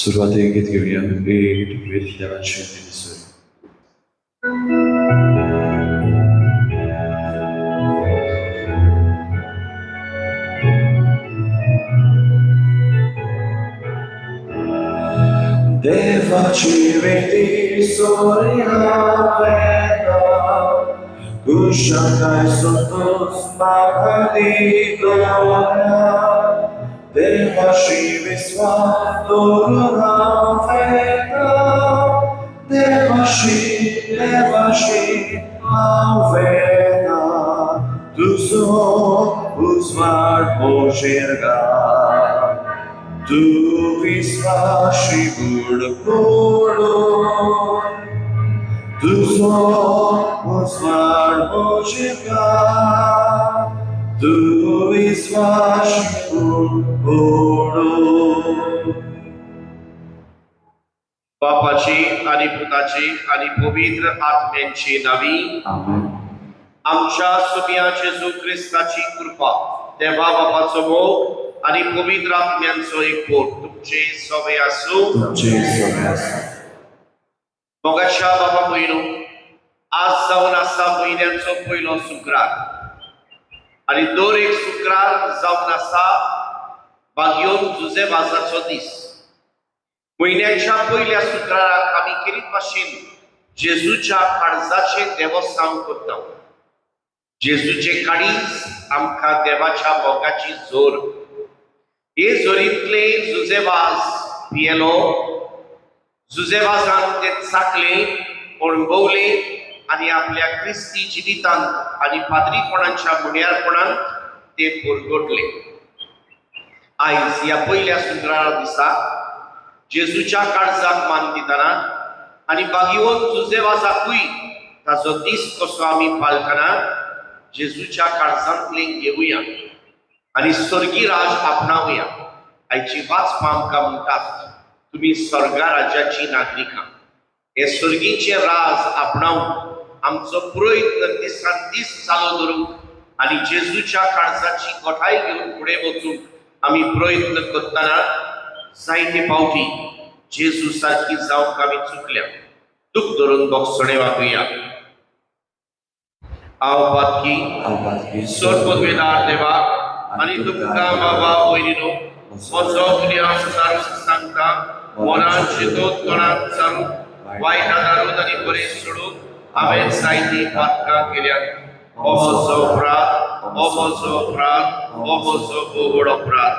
सुरवातेक गीत घेवया भेट देवाची दिसून. देवाची वेदी सोर्या वेता कुशाकाय संतोष मागदी दोया देवाशी विश्वास दवरून वेता देवाशी देवाशी हांव वेता तुजो उजवाड म्हजेर घाल तूं विश्वाशी म्हूण पळोवन तुजो उजवाड म्हजेर घाल तूं विश्वाशी म्हूण पळोवन. बापाची आनी पुताची आनी पवित्र आत्म्यांची नावी. आमेन. आमच्या सुम्या जेजू क्रिस्ताची कृपा, देवा बापाचो मोग आनी पवित्र आत्म्यांचो एकवट तुमचे सवे आसूं. तुमचे सवे आसूं. मोगाच्या बाबा भयणो, आज जावन आसा म्हयन्याचो पयलो शुक्रार आनी दर एक शुक्रार जावन आसा बागयोन जुजे वाजाचो दीस. म्हयन्याच्या पयल्या शुक्राराक आमी केरीत भाशेन जेजूच्या काळजाचें देवस्थान करता. जेजूचें काळीज आमकां देवाच्या मोगाची जोर. हे जोरींतले जुजेवाज पियेलो. जुजेवाजान ते चाकले, अणभवले आनी आपल्या क्रिस्ती जिवितांत आनी पाद्रीपणाच्या मुण्यारपणांत ते परगटले. आयज ह्या पयल्या शुक्रारा दिसा जेजूच्या काळजाक मान दितना आनी बागीवन जुजेवाजाकूय ताजो दीस कसो आमी पाळटना जेजूच्या काळजांतले घेवया आनी स्वर्गी राज आपणावया. आयची वाचपां आमकां म्हणटात तुमी स्वर्गा राज्याची नागरिकां. हे स्वर्गीचे राज आपणावन आमचो प्रयत्न दिसान दीस चालू दवरूंक आनी जेजूच्या काळजाची गोठाय घेवन फुडें वचूंक आमी प्रयत्न करतना जायते फावटी जेजू सारकी जावंक आमी चुकल्या. दूख धरून बोगसणे वागुया. हांव पातकी सोड पदवेदार देवा आनी तुमकां बाबा भयणीनो म्हजो गुन्यांव सारून सांगता. मनान चिंतून तोंडान सारून वायट आदारून आनी बरें सोडून हांवें जायतीं पातकां केल्यात. हो म्हजो अपराध, हो म्हजो अपराध, हो म्हजो भोव अपराध.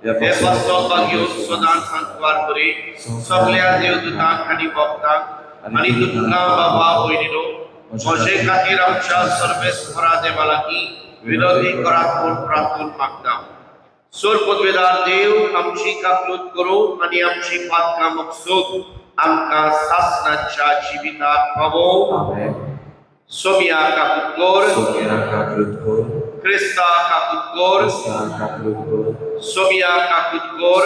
हे पासत घेवन सदांच सांतवार करी सगल्या देवदूतांक आनी भक्तांक आनी तुमकां बाबा भयणीनो म्हजे खातीर आमच्या सर्वेस्परा देवा लागीं विनंती करात म्हूण प्रार्थून मागता. सोर पदवेदार देव आमची काकलूत करूं आनी आमची पातकां मकसूद आमकां सासणाच्या जिविताक पावोवं. सोम्या काकूत कर, क्रिस्ता काकूत कर, सोम्या काकूत कर.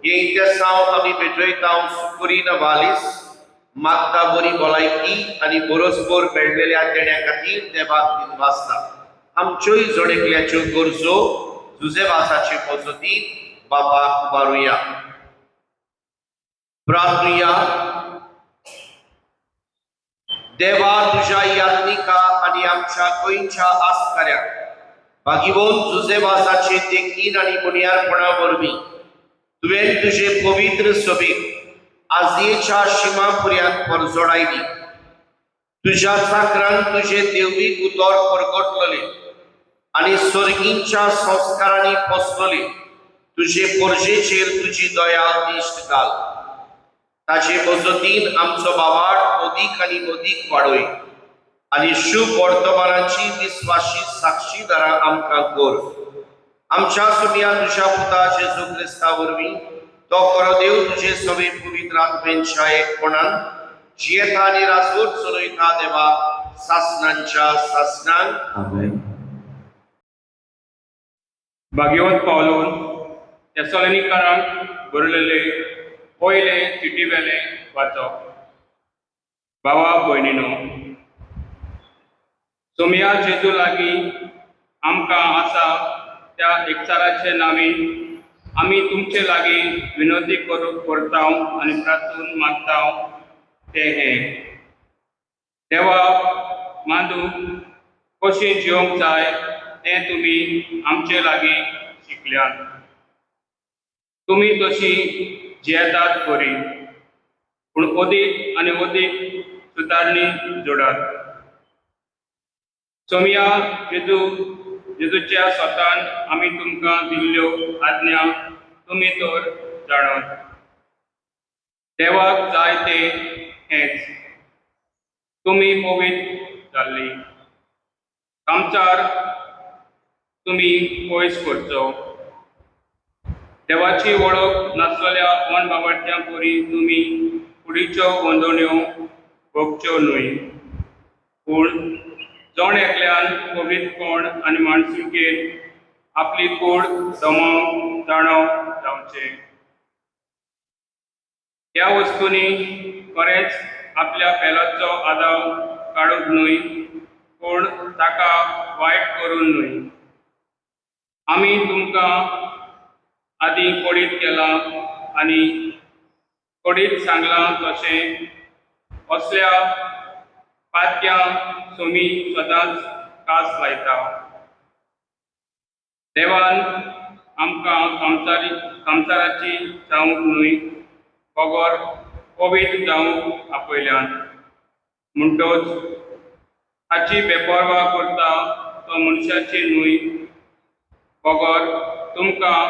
हे इंतेसांव आमी भेटयता सुकुरीन वालीस मागता बरी भलायकी आनी बरोसभर मेळलेल्या देण्या खातीर देवाक दिनवासता. आमच्योय जण एकल्याच्यो गरजो जुजेवासाचे मजतीन बापाक उबारुया. प्रार्थनुया. देवा तुज्या यात्निका आनी आमच्या गोंयच्या आस्काऱ्याक भागिवोन जुजेवासाचे देखीन आनी मुनियारपणा वरवीं तुवें तुजे पवित्र सभेक आजयेच्या शिमा पर्यंत परजोडायली. तुज्या चाकरान तुजे देवीक उतर परगटलेले आनी स्वर्गींच्या संस्कारांनी पोसलेले तुजे परजेचेर तुजी दया दिश्ट घाल. ताजे मजतीन आमचो बावाट अदीक आनी अदीक वाडय आनी शुभ वर्तमानाची विस्वाशी साक्षीदारां आमकां कर. आमच्या सुम्या तुज्या पुता जेजू क्रिस्ता वरवीं तो खरो देव तुजे सवे पवित्र आत्म्यांच्या एकपणान जियेता आनी राजवट चलयता देवा सासणांच्या सासणांक. आमेन. भाग्यवंत पावलून तेसलोनिकारांक बरयलेले पयले चिटी वेलें वाचप. बाबा भयणीनो, सोमया जेजू लागीं आमकां आसा त्या एकचाराचे नावीन आमी तुमचे लागीं विनवती करता आनी प्रार्थून मागता ते हें देवा मांदूक कशें जिवंक जाय तें तुमी आमचे लागीं शिकल्यात। तुमी तशी जियेतात बरी, पूण अदीक आनी अदीक सुदारणी जोडात। सोमया जेजूच्या स्वतान आमी तुमकां दिल्ल्यो आज्ञा तुमी तर जाणात। देवाक जाय ते हेंच, तुमी पवित्र जाल्ली कामचार तुमी पयस करचो। देवाची वळख नासलेल्या अनबाबाट्यां परी तुमी कुडीच्यो गोंदोण्यो भोगच्यो न्हय, पूण जण एकल्यान पवित्रपण आनी माणसुकेन आपली कूड दमोवंक जाणो जावचें। ह्या वस्तूंनी खरेंच आपल्या पेलाचो आदाव काडूंक न्हय, पूण ताका वायट करून न्हय। आमी तुमकां आदीं कळीत केलां आनी कळीत सांगलां तशें असल्या पात्यां सोमी सदांच कास लायता। देवान आमकां कामचाराची जावंक न्हय, बगर पवित्र जावंक आपयल्यान। म्हणटच हाची बेपर्वा करता तो मनशाची न्हय, बगर तुमकां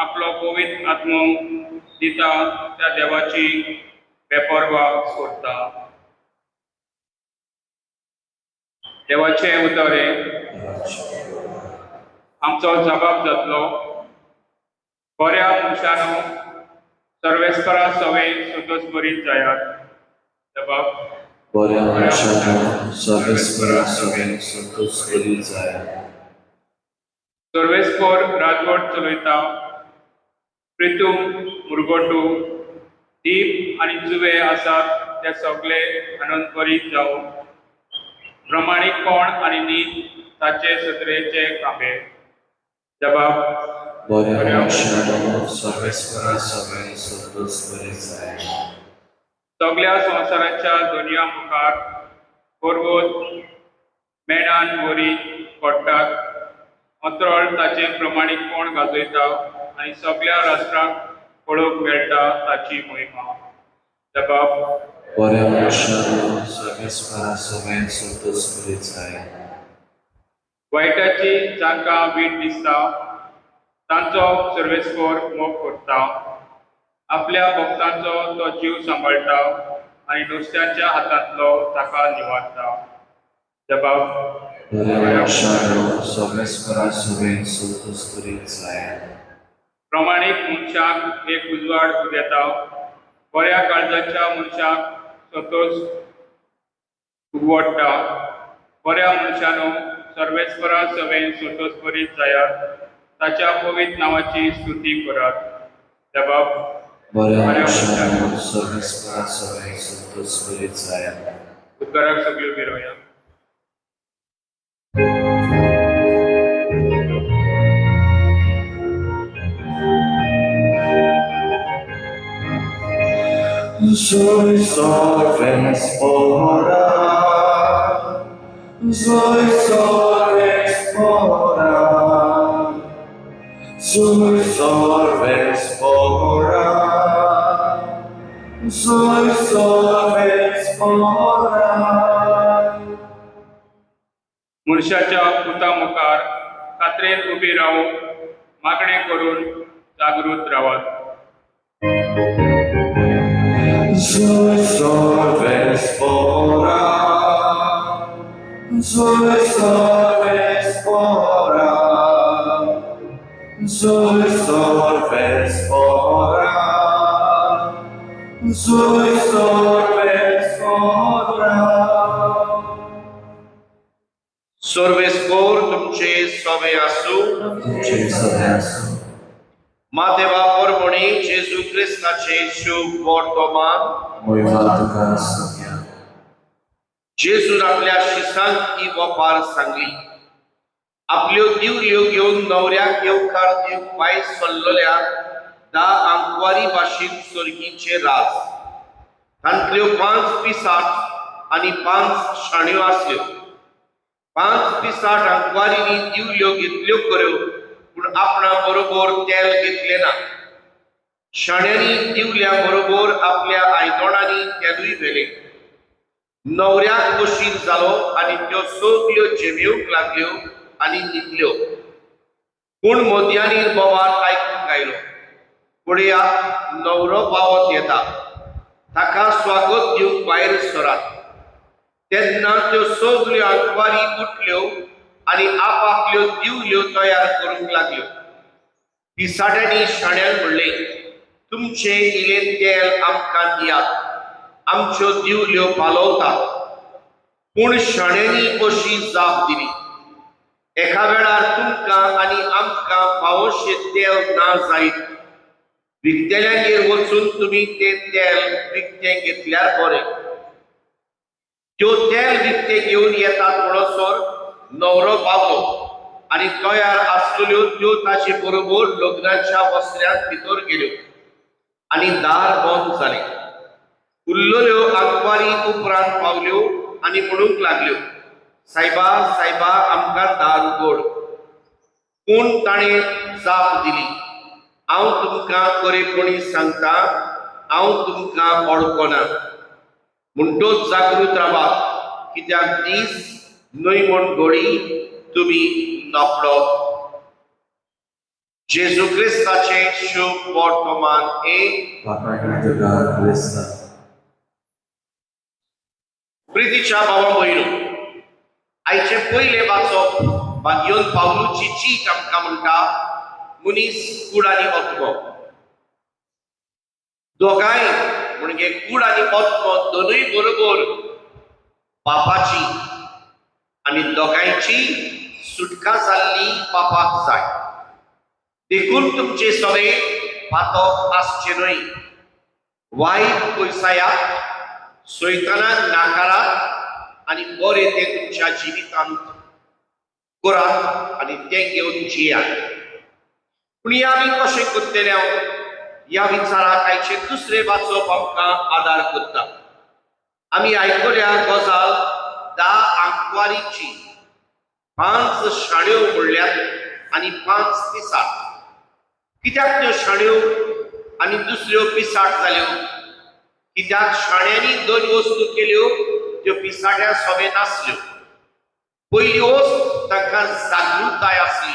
आपलो पवित्र आत्मो दिता त्या देवाची बेपर्वा करता। देवाचें उतर हें आमचो जबाब जातलो। बऱ्या मनशानो सर्वेस्परा सवे संतोष बरीत जायात। जबाब बऱ्या मनशानो सर्वेस्परा सवे संतोष बरीत जायात। सर्वेस्पर राजवट चलयता। प्रितू मुरगोटू दीप आनी जुवे आसात ते सगळे आनंदभरीत जावं। प्रमाणीकपण आनी नीत ताचे सत्रेचे खांबे। जबाब बऱ्या मनशानो सर्वेस्परा सवे संतोष बरीत जायात। सगळ्या संवसाराच्या दुनिया मुखार पर्वत मेणान वरी पडटात। अंतरळ ताचें प्रमाणीकपण गाजयता आनी सगळ्या राष्ट्रांक पळोवंक मेळटा ताची मोहिमा। जबाब बऱ्या मनशानो सर्वेस्परा सवे संतोष बरीत जायात। वायटाची जांकां वीट दिसता तांचो सर्वेस्पर मोग करता। आपल्या भक्तांचो तो जीव सांबाळटा आनी नुस्त्याच्या हातांतलो ताका निवारता। जबाब बऱ्या मनशानो सर्वेस्परा सवे संतोष बरीत जायात। प्रमाणीक मनशाक एक उजवाड उदेता। बऱ्या काळजाच्या मनशाक संतोष उगवडटा। बऱ्या मनशानो सर्वेस्परा सवे संतोष बरीत जायात। ताच्या पवित्र नांवाची स्तुती करात। जबाब बऱ्या मनशानो सर्वेस्परा सवे संतोष बरीत जायात। उपकाराक सगळ्यो मिरोया। Soy sorvespora, soy sorvespora, soy sorvespora, soy sorvespora. मनशाच्या पुता मुखार कात्रेन उबी रावून मागणें करून जागृत रावात। Soy sorvespora, soy sorvespora, soy sorvespora, soy sorvespora. सर्वेस्पोर तुमचे सवे आसूं। तुमचे सवे आसूं। मातेवा परमणी जेजू क्रिस्ताचे शुभ वर्तमान। मोहिमा तुका सोम्या। जेजून आपल्या शिसांक ही वपार सांगली। आपल्यो दिवल्यो घेवन न्हवऱ्याक येवकार दिवंक भायर सरलेल्या 10 आंकवारी भाशेन सर्गीचें राज. तांतल्यो 5 पिसाट आनी 5 शाण्यो आसल्यो. 5 पिसाट आंकवारींनी दिवल्यो घेतल्यो खऱ्यो, पूण आपणा बरोबर तेल घेतलें ना. शाण्यांनी दिवल्या बरोबर आपल्या आयदोणांनी तेलूय व्हेलें. न्हवऱ्याक उशीर जालो आनी त्यो सगल्यो झेमेवंक लागल्यो आनी न्हिदल्यो. पूण मदयांनी बोवाळ आयकूंक आयलो, पळयात न्हवरो पावत येता, ताका स्वागत दिवंक भायर सरात. तेन्ना त्यो सगल्यो आंकवारी उठल्यो आनी आपापल्यो दिवल्यो तयार करूंक लागल्यो. पिसाट्यांनी शाण्यांक म्हणलें, तुमचें इलें तेल आमकां दियात, आमच्यो दिवल्यो पालवतात. पूण शाण्यांनी अशी जाप दिली, एका वेळार तुमकां आनी आमकां फावोशें तेल ना जायत. विकतेल्यांगेर वचून तुमी तें तेल विकतें घेतल्यार बरें. त्यो तेल विकतें घेवन येतात म्हणसर न्हवरो पावलो आनी तयार आसलेल्यो त्यो ताचे बरोबर लग्नाच्या वस्त्यांत भितर गेल्यो आनी दार बंद जालें. उरलेल्यो आंकवारी उपरांत पावल्यो आनी म्हणूंक लागल्यो, सायबा सायबा, आमकां दार उगड. पूण ताणें जाप दिली, हांव तुमकां खरेपणी सांगता, हांव तुमकां वळखना. म्हणटोच जागृत रावात, कित्याक दीस न्हय म्हण घोडी तुमी नकळो. जेजू क्रिस्ताचें शुभ वर्तमान एक. प्रितीच्या बाबा भयणो, आयचें पयलें वाचप भाग्योन पावलूची चीट आमकां म्हणटा, मनीस कूड आनी आत्मो दोगांय म्हणजे कूड आनी आत्मो दोनूय बरोबर पापाची आनी दोगांयची सुटका जाल्ली पापाक जाय. देखून तुमचे सगळे पातक आसचे न्हय. वायट पयसायात, सैतानाक नाकारात आनी बरें तें तुमच्या जिवितांत करात आनी तें घेवन जियात. पूण हें आमी कशें करतले? ह्या विचाराक आयचें दुसरें वाचप आमकां आदार करता. आमी आयकल्या गजाल 10 आंकवारीची, 5 शाण्यो म्हणल्यात आनी 5 पिसाट. कित्याक त्यो शाण्यो आनी दुसऱ्यो पिसाट जाल्यो? कित्याक शाण्यांनी 2 वस्तू केल्यो त्यो पिसाट्या सोबे नासल्यो. पयली वस्त तांकां जागृताय आसली,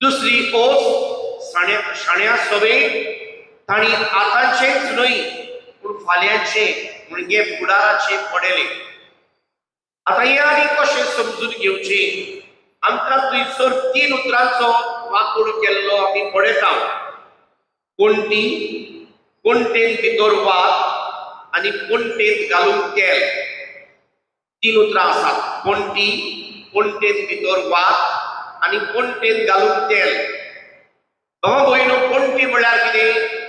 दुसरी वस्त शाण्या सोबे तांणी आतांचेच न्हय पूण फाल्यांचे म्हणजे फुडाराचे पडले. आतां हें आमी कशें समजून घेवचें? आमकां थंयसर 3 उतरांचो वापर केल्लो आमी पळयता. कोणती, कोणतेन भितर वात आनी कोणतेंत घालूंक तेल. 3 उतरां आसात, कोणती, कोणतेन भितर वात आनी कोणतेंत घालूंक तेल. बाबा भयणो, कोणती म्हणल्यार कितें?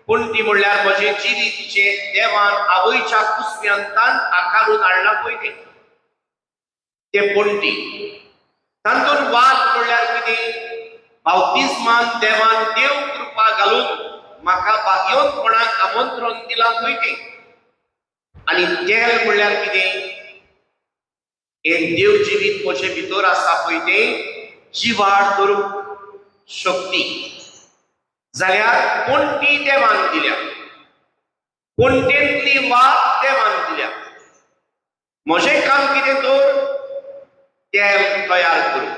कोणती म्हणल्यार म्हजें जिवीत जें देवान आवयच्या कुसव्यांतान आकारून हाडलां पळय तें, तें कोणती. तातूंत वात म्हणल्यार कितें? बाप्तिस्मान देवान देव कृपा घालून म्हाका भाग्यवंतपणाक आमंत्रण दिलां पळय तें. आनी तेल म्हणल्यार कितें? हें देव जिवीत म्हजे भितर आसा पळय तें जिवाळ करूंक शक्ती. जाल्यार कोणती देवान दिल्या, कोणतेंतली वात देवान दिल्या. म्हजें काम कितें तर तेल तयार करूं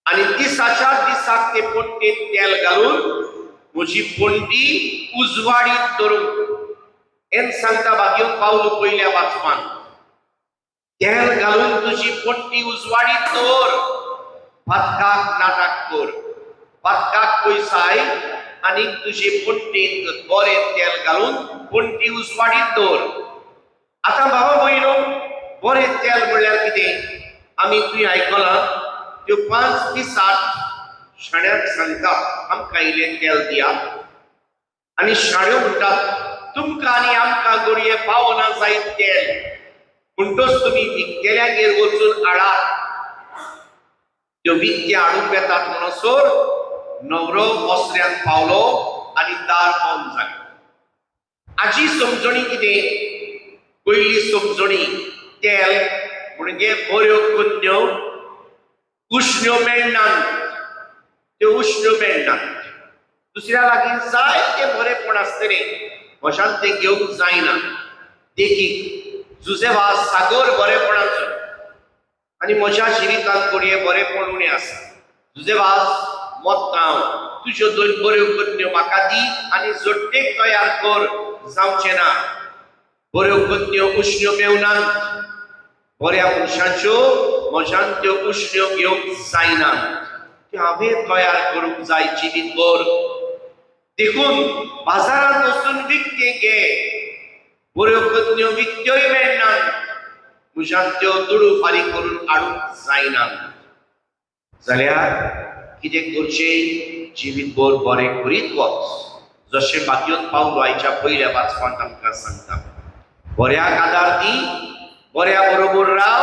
आनी दिसाच्या दिसाक ते पोंटेंत तेल घालून म्हजी पोंटी उजवाडीत धरूंक. हें सांगता भाग्योन पावलू पयल्या वाचपान, तेल घालून तुजी पोंटी उजवाडीत दवर, पातकाक नाटक कर, पातकाक पयसाय आनी तुजे पोंटेंत बरें तेल घालून पोंटी उजवाडीत दवर. आतां भावा भयणो, बरें तेल म्हणल्यार कितें? आमी तुवें आयकलां त्यो 5 पिसाट शाण्याक सांगतात, आमकां इल्लें तेल दियात. आनी शाण्यो म्हणटात, तुमकां आनी आमकां घडये पावना जायत तेल, म्हणटच तुमी विकतेल्यांगेर वचून हाडात. त्यो विकतें हाडूंक येतात म्हणसर न्हवरो वसऱ्यान पावलो आनी दार बंद जालें. आजी समजणी कितें? पयली समजणी, तेल म्हणजे बऱ्यो कन्यो उश्ण्यो मेळनात, त्यो उश्ण्यो मेळनात. दुसऱ्या लागीं जाय तें बरेंपण आसतलें, म्हज्यान तें घेवंक जायना. देखीक जुजेवा सागर बरेपणाचो आनी म्हज्या जिवितांत घडये बरेंपण उणें आसा. जुजेवास मोत्ता हांव, तुज्यो दोन बऱ्यो कन्यो म्हाका दी आनी जोडटेक तयार कर, जावचें ना. बऱ्यो कन्यो उश्ण्यो मेवनात, बऱ्या मनशाच्यो म्हज्यान त्यो उश्ण्यो घेवंक जायनात, त्यो हांवें तयार करूंक जाय जिवीतभर. देखून बाजारांत वचून विकतें घे, बऱ्यो कन्यो विकत्योय मेळनात, म्हज्यान त्यो दुडू फारीक करून हाडूंक जायनात. जाल्यार कितें करचें? जिवीतभर बरें करीत वच, जशें मातयेन पावलो आयच्या पयल्या वाचपांत आमकां सांगता. बऱ्याक आदार दी, बऱ्या बरोबर राव,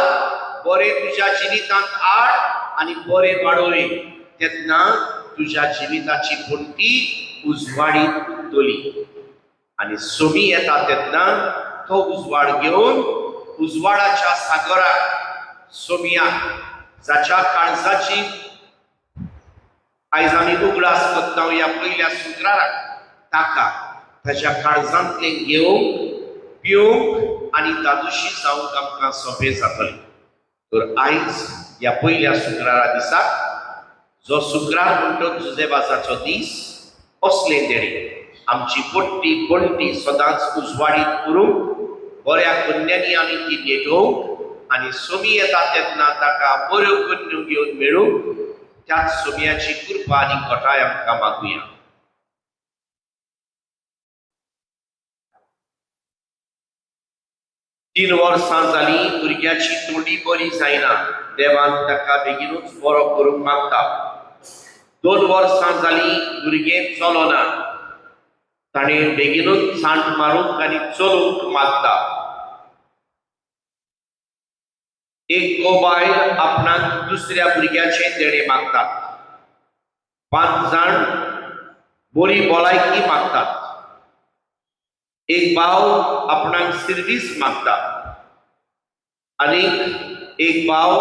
बरें तुज्या जिवितांत हाड आनी बरें वाडोय, तेन्ना तुज्या जिविताची पणटी उजवाडीत उरतली. आनी सोमी येता तेन्ना तो उजवाड घेवन उजवाडाच्या सागराक सोमयाक, जाच्या काळजाची आयज आमी उगडास करता ह्या पयल्या शुक्राराक, ताका ताच्या काळजांतलें घेवंक, पिवंक आनी दादोशी जावंक आमकां सोंपें जातलें. तर आयज ह्या पयल्या शुक्रारा दिसाक, जो शुक्रार म्हणटो जुजेवाजाचो दीस, असलें देणें आमची पट्टी पणटी सदांच उजवाडीत करूंक, बऱ्या कन्यांनी आमी ती नेटोवंक आनी सोमी येता तेन्ना ताका बऱ्यो कन्यो घेवन मेळूंक, त्याच सोम्याची कृपा आनी घटाय आमकां मागुया. तीन वर्सां जालीं भुरग्याची तोंडी बरी जायना, देवान ताका बेगीनूच बरो करूंक मागता. 2 वर्सां जालीं भुरगें चलना, ताणें बेगीनूच सांट मारूंक आनी चलूंक मागता. एक गो बायल आपणाक दुसऱ्या भुरग्याचें देणें मागतात. 5 जाण बरी भलायकी मागतात. एक भाव आपणाक सिर्वीस मागता आनी एक भाव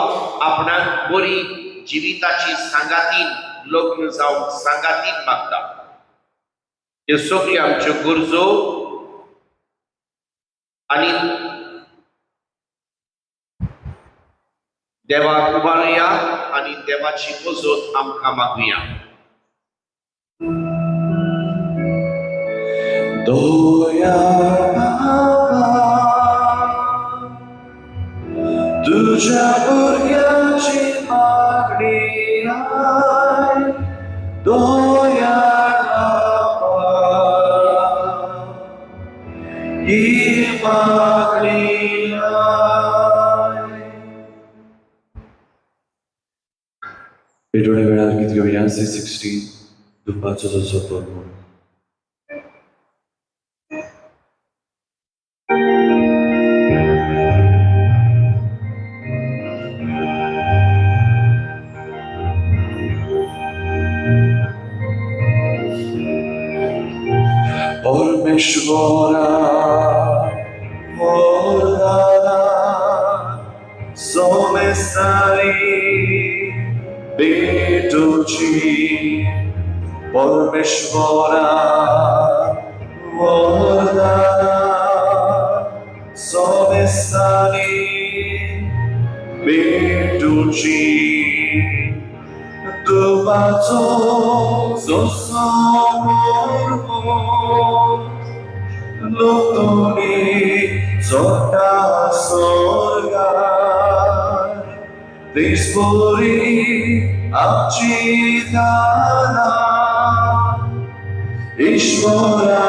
आपणाक बरी जिविताची सांगातीन, लग्न जावंक सांगातीन मागता. त्यो सगळ्यो आमच्यो गरजो आनी देवाक उबारुया आनी देवाची मजत आमकां मागुया. दया बाबा तुझ्या भुरग्याची मागणी आय, दया बाबा ही मागणी आय. पेटोणे वेळार गीत घेवया 616 दुपारचो जसो तो म्हूण. परमेश्वरा वरदाना सोमेसारी भेटोची, परमेश्वरा वरदाना सोमेसारी भेटोची, दुपाचो जसो लोतोनी चोटा सोर्गार, तेचपरी आमची दाना ईश्वरा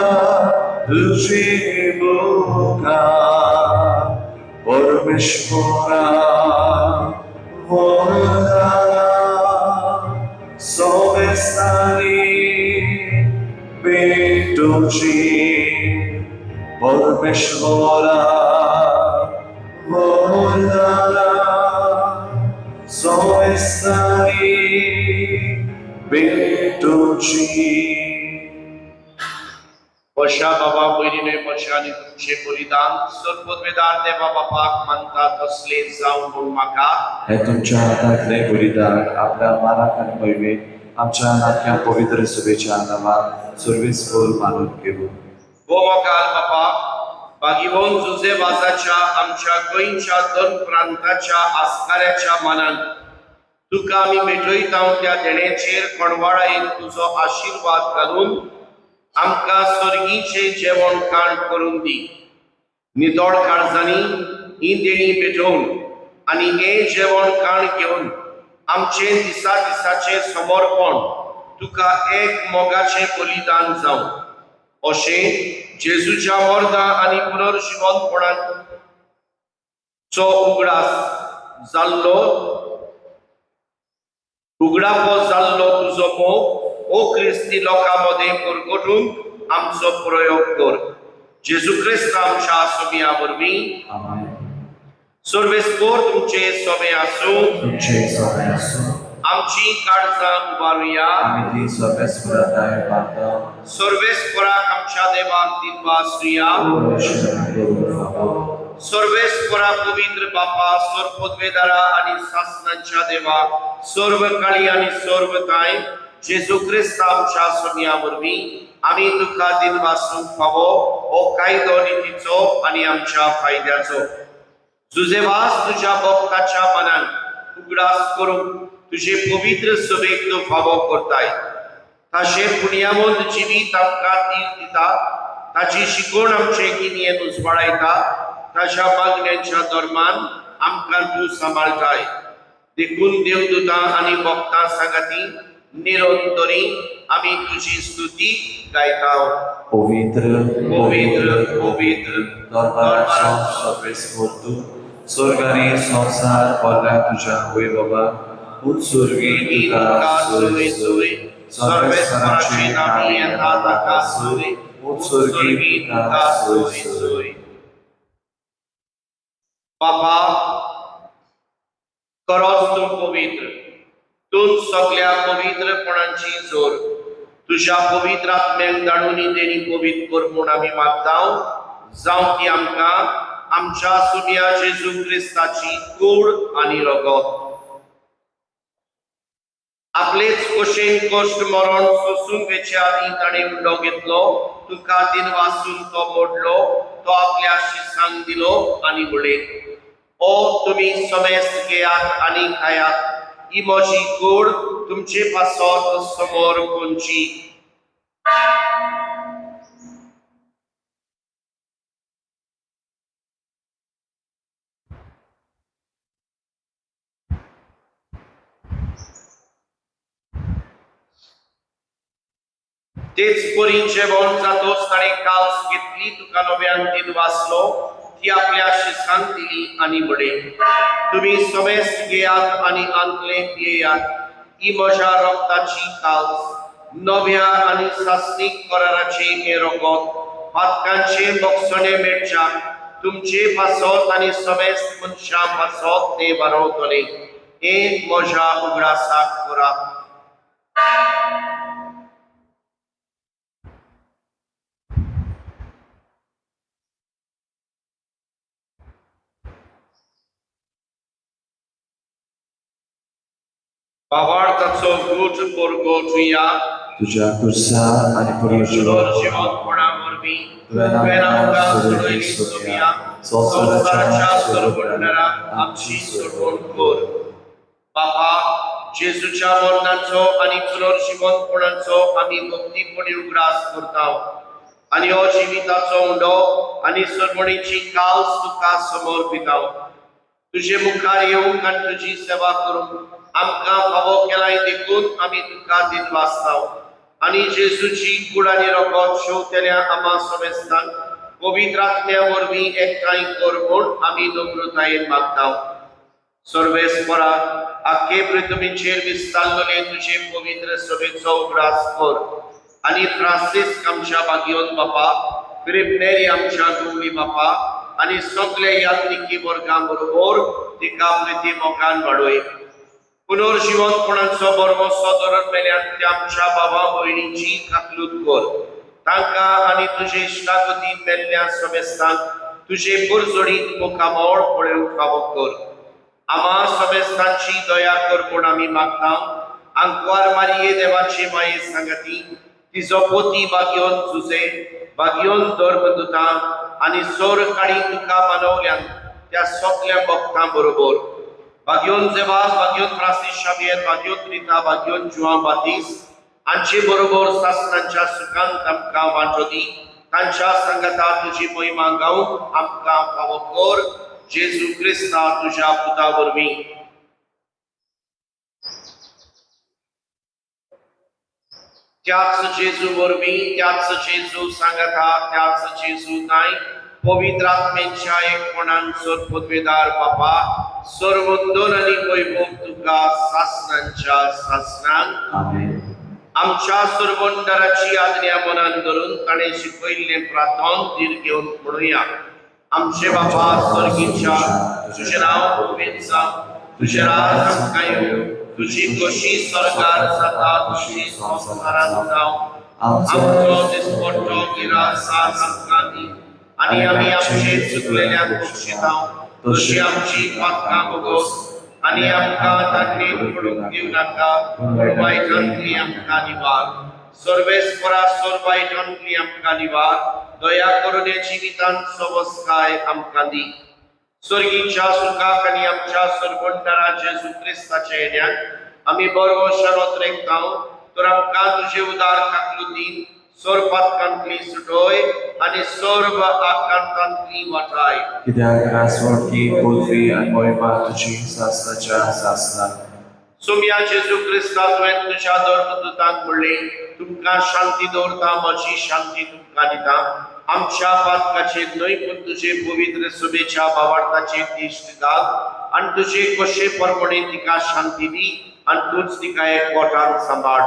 तुझी मुखार, परमेश्वरा वरदाना सोमेसारी भेटोची, परमेश्वरा वरदाना सोमेसारी भेटोची. तुजी. पशा बाबा पयलीं पशा आनी तुमचें बलिदान सर्वपदवेदार देवा बापाक मानता तसलें जावं म्हूण म्हाका हे तुमच्या हातांतले बलिदान आपल्या मानाक आनी मैवेक आमच्या नात्या पवित्र सभेच्या नांवान सर्वेस्पर मानून घेवं. गो मोगाल बापा, बागिवोन जुजे वाजाच्या आमच्या गोंयच्या दोन प्रांताच्या आस्काऱ्याच्या मानान तुका आमी भेटयता त्या देण्याचेर कोणवाळायेन तुजो आशिर्वाद घालून आमकां स्वर्गीचें जेवण खाण करून दी. नितळ काळजांनी ही देणी भेटोवन आनी हें जेवण खाण घेवन आमचें दिसा दिसाचें समर्पण तुका एक मोगाचें बलिदान जावं. अशें जेजूच्या मरणां आनी पुनर्जिवंतपणाचो उगडास जाल्लो उगडापो जाल्लो तुजो मोग ओ क्रिस्ती लोकां मदें परगटूंक आमचो प्रयोग कर. जेजू क्रिस्त आमच्या सोम्या वरवीं. आमेन. सर्वेस्पर तुमचे सोमे आसूं. तुमचे सगळे आसूं. आमची काळजां उबारुया. आमी ती सर्वेस्परा दाय मानता. सर्वेस्पराक आमच्या देवाक दिनवासुया. सर्वेस्परा पवित्र बापा, सर्वपदवेदारा आनी सासनांच्या देवा, सर्व काळी आनी सर्व ताय जेजू क्रिस्त आमच्या सोम्या वरवीं आमी तुका दिनवासूंक फावो हो कायदो नितीचो आनी आमच्या फायद्याचो. जुजेवास तुज्या भक्ताच्या मनान उगडास करूंक तुजे पवित्र सभेक तूं फावो करताय. ताशें पुण्यावंत जिवीत आमकां धीर दिता, ताची शिकवण आमचे गिनयेन उजवाडायता, ताच्या मागण्यांच्या धर्मान आमकां तूं सांबाळटाय. देखून देवदूतां आनी भक्तां सांगाती निरंतरी आमी तुजी स्तुती गायता. पवित्र पवित्र पवित्र दरबाराचो सर्वेस्पर तूं, स्वर्ग आनी संवसार भरल्या तुज्या वैभवान. उत्सर्गी तुका सोय सोय, सर्वेस्पराचे नामी येता ताका सोय, उत्सर्गी तुका सोय सोय. बापा, खरोच तूं पवित्र, तूं सगल्या पवित्रपणाची जोर. तुज्या पवित्र आत्म्याक धाडून देणी पवित्र कर म्हूण आमी मागता. जावं ती आमकां आमच्या सुम्या जेजू क्रिस्ताची कूड आनी रगत. आपलेच कशेन कश्ट मरण सोसून वेचे आदीं ताणें उंडो घेतलो, तुका दिनवासून तो मोडलो, तो आपल्या शिसांक दिलो आनी म्हणलें, ओ तुमी समेस्त घेयात आनी खायात, ही म्हजी कूड तुमचे पासत समोर कोणची. तेच परी जेवण जातोच ताणें काल्स घेतली, तुका नव्यान दिनवासलो, ती आपल्या शिसांक दिली आनी म्हणलें, तुमी समेस्त घेयात आनी आंतले पियेयात, ही म्हज्या रक्ताची काल्स, नव्या आनी सासणीक कराराचें हें रगत पातकांचें बक्षणें मेळच्याक तुमचे पासत आनी समेस्त मनशां पासत तें बरोवतलें. हें म्हज्या उगडासाक करात. भावार्थाचो गूट परगटुया. तुज्या कुर्सा आनी पुनर्जिवंतपणा वरवीं तुवें आमकां सोडयली सोम्या, संवसाराच्या सोडवणदाराक आमची सोडवण कर. बापा, जेजूच्या मरणाचो आनी पुनर्जिवंतपणाचो आमी भक्तीपणी उगडास करता आनी हो जिविताचो उंडो आनी सोडवणीची काल्स तुका समर्पिता. तुजे मुखार येवंक आनी तुजी सेवा करूंक आमकां फावो केलाय देखून आमी तुका दिनवासता. आनी जेजूची कूड आनी रगत शेवतेल्या आमा समेस्तांक पवित्र आत्म्या वरवीं एकठांय कर म्हूण आमी नम्रतायेन मागता. सर्वेस्परा, आख्खे पृथ्वीचेर विस्तारलेले तुजे पवित्र सभेचो उगडास कर आनी फ्रांसिस्क आमच्या बागियोन बापा, फिलिप नेरी आमच्या गवळी बापा आनी सगळे यात्रिकी वर्गां बरोबर तिका प्रिती मोगान वाडय. पुनर्जिवंतपणाचो बरमोसो धरून मेल्यान त्या आमच्या बाबा भयणीची काकलूत कर. तांकां आनी तुजे इश्टागतीन मेल्ल्या समेस्तांक तुजे पुरजोडीत मुखामळ पळोवंक फावो कर. आमा समेस्तांची दया कर म्हूण आमी मागता. आंकवार मारिये देवाची माये सांगाती तिजो पोती बागयोन जुजे बागयोन धर्मदुतां आनी सोर काळी तुका मानवल्यान त्या सगल्या भक्तां बरोबर बागयोन जेवास, बागयोन फ्रांसीस शावियर, बागयोन रिता, बागयोन जुआं बातीस हांचे बरोबर सासणांच्या सुखांत आमकां वांटो दी. तांच्या सांगाता तुजी महिमा गावंक आमकां फावो कर. जेजू क्रिस्ता तुज्या पुता वरवीं. त्याच जेजू वरवीं, त्याच जेजू सांगाता, त्याच जेजू नाय पवित्र आत्म्यांच्या एकपणान सर्वपदवेदार बापा, सर्वंदन आनी वैभव तुका सासणांच्या सासणांक. आमेन. आमच्या सर्वंडराची आज्ञा मनान धरून ताणें शिकयल्लें प्रार्थन धीर घेवन म्हणुया. आमचे बापा स्वर्गीच्या, तुजें नांव पवित्र जावं, तुजें राज आमकां येवं, तुजी खोशी स्वर्गार जाता तशी संवसारांत जावं. आमचो दिसपट्टो गिरास आज आमकां दी आनी आमी आमचे चुकलेल्यांक बक्षिता तशी आमची पातकां भोगोस आनी आमकां तांणी पडूंक दिवं नाका, पूण वायटांतली आमकां निवार. सर्वेस्परा सोर वायटांतली आमकां निवार. दया करून जिवितांत सवस्काय आमकां दी. स्वर्गीच्या सुखाक आनी आमच्या सर्वंडरा जेजू क्रिस्ताच्या येण्याक आमी बरो शरत रेखता. तर आमकां तुजे उदार काकलुतीन सोरपातकांतली सुटोय आनी सर्व आकांतांतली वाटाय. कित्याक रासवटकी पृथ्वी आनी महिमा तुजी सासणाच्या सासणाक. सोम्या जेजू क्रिस्ता, तुवें तुज्या धर्मदूतांक म्हणलें, तुमकां शांती दवरता, म्हजी शांती तुमकां दिता. आमच्या पातकाचेर न्हय पूण तुजे पवित्र सभेच्या भावार्थाचेर दिश्ट घाल आनी तुजे कशे प्रमाणे तिका शांती दी आनी तूंच तिका एक पोटान सांबाळ.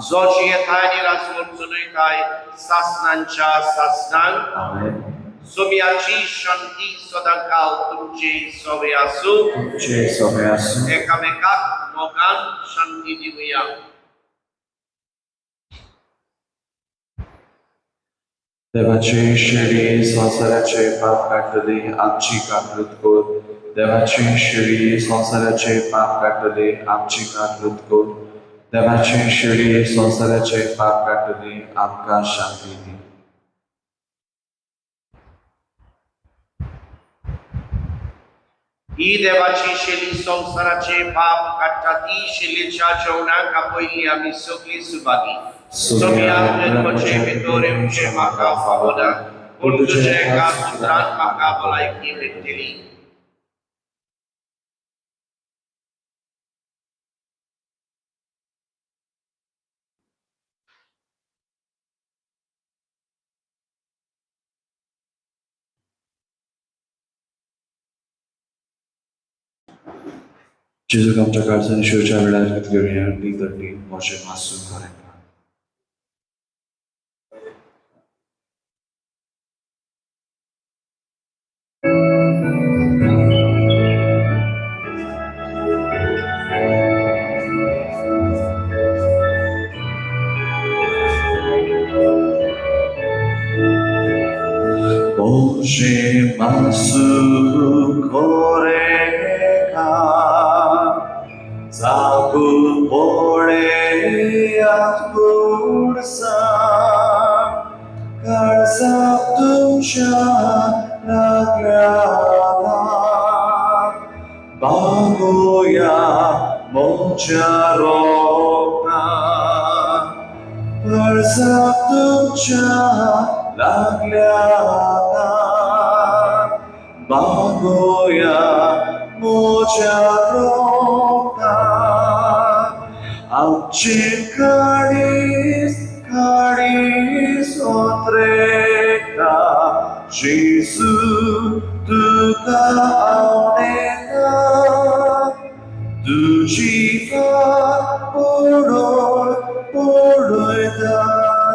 जो जियेताय आनी राजवट चलयताय सासणांच्या सासणांक. आमेन. सोम्याची शांती सदांकाल तुमचे सवे आसूं. तुमचे सवे आसूं. एकामेकाक मोगान शांती दिवया. देवाचे शेळी संवसाराचे पाप काडटली, आमची काकळूत कर. देवाचे शेळी संवसाराचे पाप काडटली, आमची काकळूत कर. देवाचे शेळी संवसाराचे पाप काडटली, आमकां शांती दी. ही देवाची शेली संवसाराचे पाप काडटा ती शेलीच्या जेवणाक आपयली आमी सगळीं सुभागी. सोम्या, तुवें म्हजे भितर येवचें म्हाका फावना, पूण तुज्या एका सुत्रान म्हाका भलायकी मेळटली. जेजूक आमच्या काळजान शिवच्या वेळार घेवया ती तड्डी म्हजें मासूम बरें. Bože masu koreka, zaku poleat kursa, karsa tumsha nagrada, bagoya mocha rokna, karsa tumsha लागल्याता, बागोया मोज्या रोखता. आमचे काळीज काळीज ओत्रेता, जेजू तुका आवडेता. तुजी फाट पळोय पळयता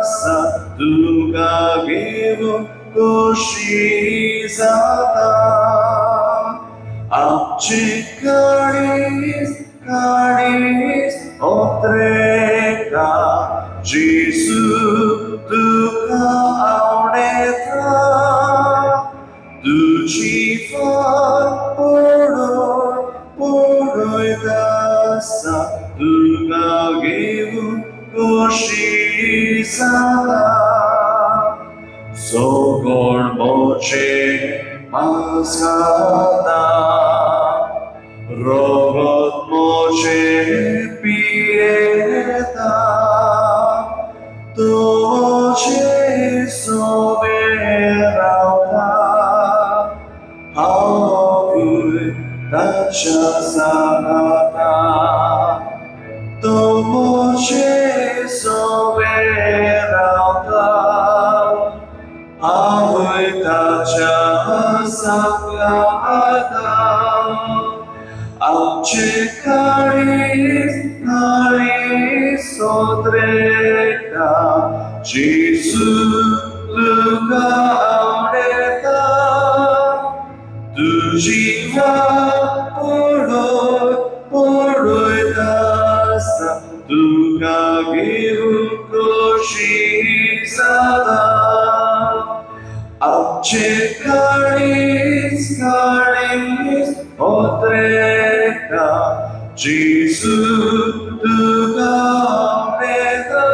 आसा, तुका घेवन खोशी जाता. आमचे काळीज काळीज ओत्रेता जेजू तुका आवडेता तुजी फाट पळय पळयत आसा तुका घेवन खोशी जाता सगळ म्हजें मांस खाता रगत म्हजें पियेता तुजे सोबे रावता हांवूय ताच्या सांगाता तो म्हजे सोबे रावता हांवूय ताच्या सांगाता आमचे काळीज काळीज सोदरेता जेजू तुका आवडेता तुजी वाट पळय पळयत आसता तुका घेवन खोशी जाता आमचे काळीज काळीज ओत्रेता जेजू तुका आवडेता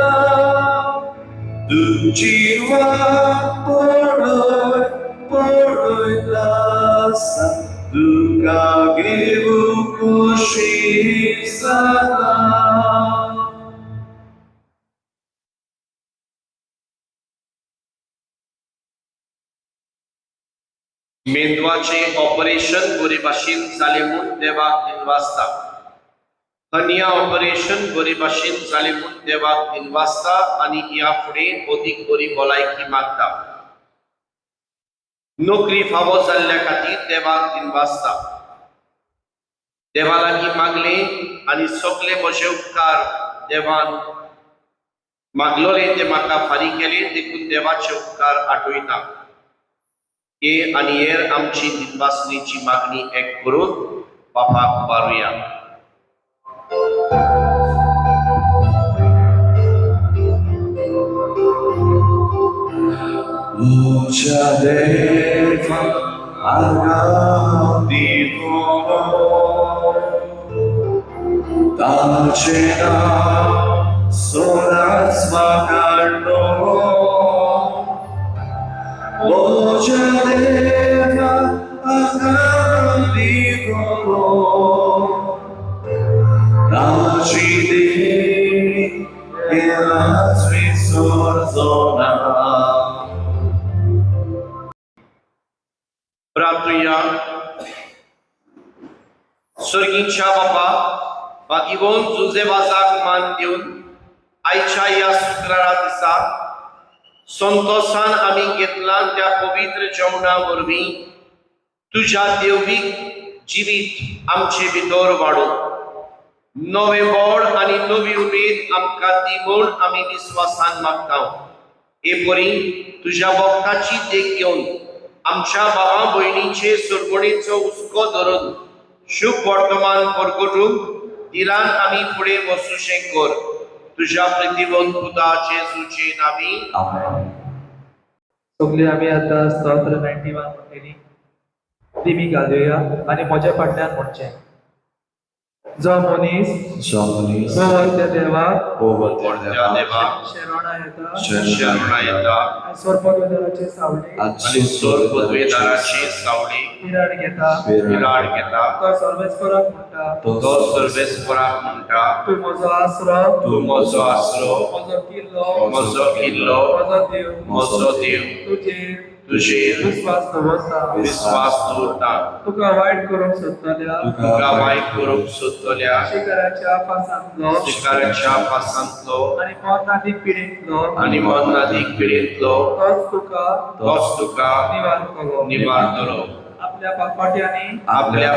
तुजी वाट पळय पळयत आसता तुका घेवन खोशी जाता. मेंदवाचे ऑपरेशन बरे भाशेन जालें म्हूण देवाक दिनवासता. हनिया ऑपरेशन बरे भाशेन जालें म्हूण देवाक दिनवासता आनी ह्या फुडें अदीक बरी भलायकी मागता. नोकरी फावो जाल्ल्या खातीर देवाक दिनवासता. देवा लागीं मागलें आनी सगळे म्हजे उपकार देवान मागलोले ते म्हाका फारीक केले देखून देवाचे उपकार आठयता. हे आनी हेर आमची दिनवासणेची मागणी एक करून बापाक उबारुया. म्हज्या देवा आर्गां दिवो ताचें नांव सदांच वाखाणलो म्हज्या देवा आर्गां दिवो ताची देणी केन्नाच विसरचो ना. प्रार्थुया. स्वर्गीच्या बापा भागिवोन जुजेवाजाक मान दिवन आयच्या ह्या शुक्रारा दिसा संतोशान आमी घेतला त्या पवित्र जेवणा वरवीं तुज्या देवीक जिवीत आमचे भितर वाडून नवें बळ आनी नवी उमेद आमकां दी म्हूण आमी विस्वासान मागता. हे परी तुज्या वखदाची देख घेवन आमच्या भावा भयणीचे सरगुणेचो हुस्को धरून शुभ वर्तमान परगटूंक दिलान आमी फुडें वचूशें कर. तुज्या प्रितीवंत पुता जेजूचे नांवी आमेन. सगळी आमी आतां स्तोत्र 91 म्हणटली ती मी घालुया आनी म्हज्या फाटल्यान म्हणचें. जो मनीस भोंवत्या देवाक शरणा येता सोरपदवेदाराचे सावळी पिराड घेता तो सर्वेस्पराक म्हणटा तूं म्हजो आसरो म्हजो किल्लो म्हजो देव तुजेर विस्वास दवरता तुका वायट करूंक सोदतल्या शिकाराच्या फासांतलो आनी मरणादीक पिडेंतलो तोच तुका निवारतलो. आपल्या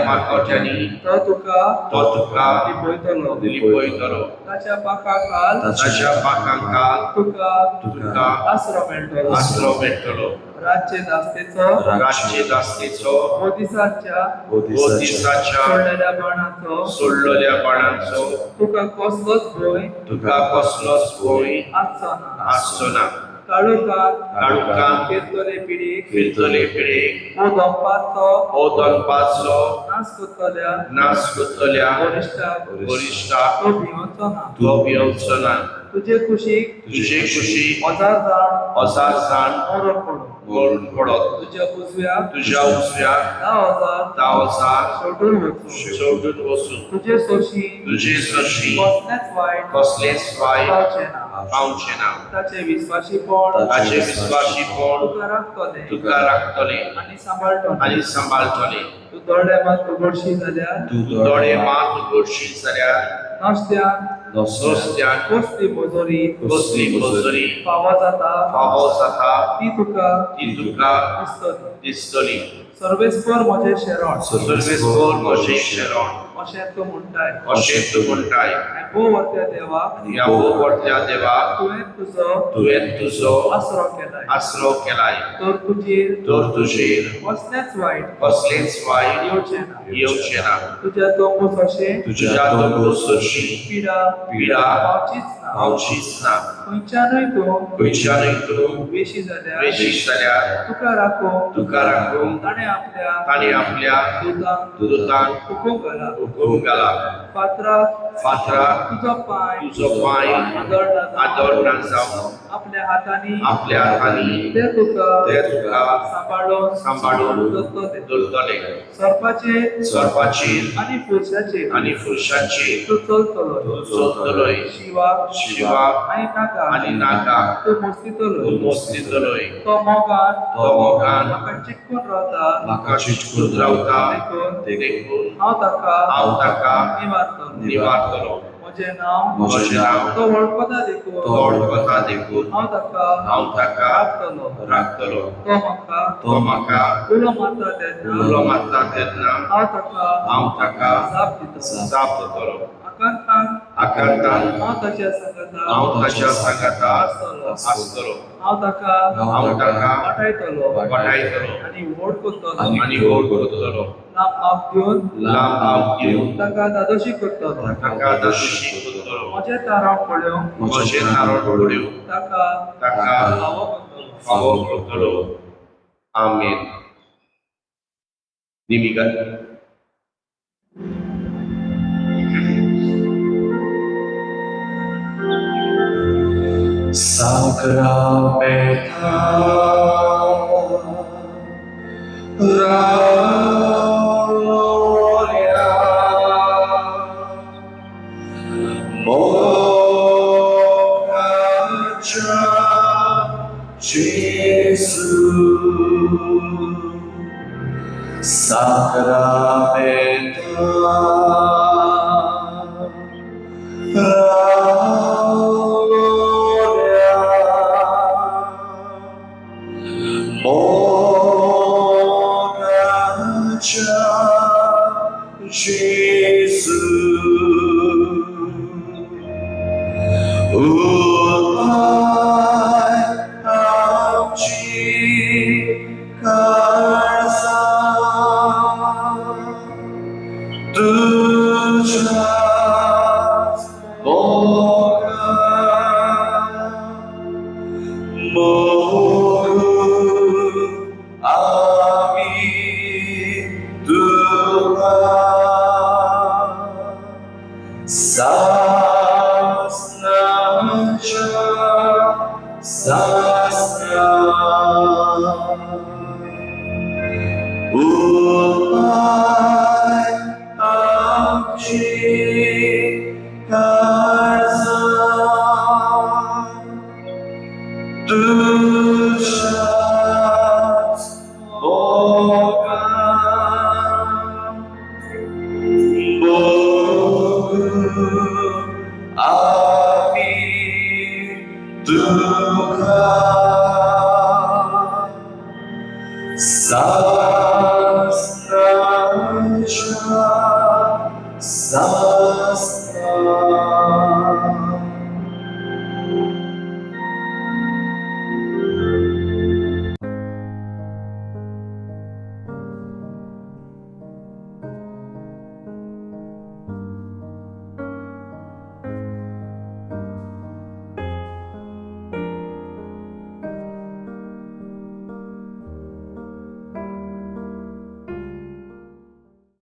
पाखोट्यांनी तो तुका लिपयतलो. ताच्या पाखांखाल तुका आसरो मेळटलो. रातचे दास्तेचो रातचे दास्तेचो ओ दिसाच्या दिसाच्या सोडलेल्या बाणाचो सोडलेल्या बाणांचो तुका कसलोच भंय तुका कसलोच भंय आसचो ना. आसचो ना. काळोखांत काळोखांत फिरतले पिडीक फिरतले पिडीक ओ दनपारचो ओ दनपारचो नाश करतल्या नाश करतल्या वरिश्ठाक वरिश्ठाक तो भिवचो ना. तो भिवचो ना. तुजे कुशीक तुजे कुशीक 1000 जाण 1000 जाण मरण पडूं मरून पडत. तुज्या उजव्याक तुज्या उजव्याक 10,000 10,000 शेवटून वचूं शेवटून वचूं. तुजे सरशीं तुजे सरशीं कसलेंच वायट कसलेंच वायट पावचें ना. पावचें ना. ताचें विस्वाशीपण ताचें विस्वाशीपण तुका राखतलें तुका राखतलें आनी सांबाळटलें. आनी सांबाळटलें. तूं दोळे मात उगडशी जाल्यार तूं दोळे मात उगडशी जाल्यार नुस्त्यान नुस्त्यान कसली मजुरी कसली मजुरी फावो जाता फावो जाता ती तुका ती तुका दिसतली. दिसतली. सर्वेस्पर म्हजें शरण सर्वेस्पर म्हजें शरण अशें तूं म्हणटाय अशें तूं म्हणटाय. ह्या भोव व्हडल्या देवाक ह्या भोव व्हडल्या देवाक तुवें तुजो तुवें तुजो आसरो केलाय आसरो केलाय. तर तुजेर तर तुजेर कसलेंच वायट कसलेंच वायट येवचें ना. येवचें ना. तुज्या तंबू सरशीं तुज्या तंबू सरशीं पिडा पिडा पावचीच ना. पावचीच ना. खंयच्यानूय तूं खंयच्यानूय तूं वेशी जाल्यार वेशी जाल्यार तुका राखूंक तुका राखूंक ताणें आपल्या ताणें आपल्या दुतांक दुतांक हुकूम घाला. हुकूम घाला. फातराक फातराक तुजो पांय तुजो पांय आदळना जावन आदळना जावन आपल्या हातांनी आपल्या हातांनी ते तुका ते तुका सांबाळून सांबाळून दवरतले. दवरतले. सर्पाचेर सर्पाचेर आनी फुरशाचेर आनी फुरशाचेर तूं चलतलो. तूं चलतलोय. शिवाक शिवाक आनी नागाक आनी नागाक तूं मस्तितलोय. तूं मस्तितलोय. तो मोगान तो मोगान म्हाका चिटकून रावता म्हाका चिटकून रावता देखून देखून हांव ताका हांव ताका निवारतलो. निवारतलो. म्हजें नांव म्हजें नांव तो वळखता देखून तो वळखता देखून हांव ताका हांव ताका राखतलो. राखतलो. तो म्हाका तो म्हाका उलो मारता तेन्ना उलो मारता तेन्ना हांव ताका हांव ताका जाप दितलो. जाप दितलो. आकांतान आकांतान हांव ताच्या सांगाता हांव ताच्या सांगाता आसतलो. आसतलो. हांव ताका हांव ताका वाटायतलो वाटायतलो आनी व्हड करतलो. आनी व्हड करतलो. लांब हात दिवन लांब हात दिवन ताका धादोशी करतलो. ताका धादोशी करतलो. म्हजें तारण पळोवंक म्हजें तारण पळोवंक ताका ताका फावो करतलो. फावो करतलो. आमेन. निमिगान Sacramenta gloria mocacia Gesù Sacramenta gloria mocacia Gesù Ulai amci karsa Dujas moga mogu ami tuka Sasnaja sasna Ulai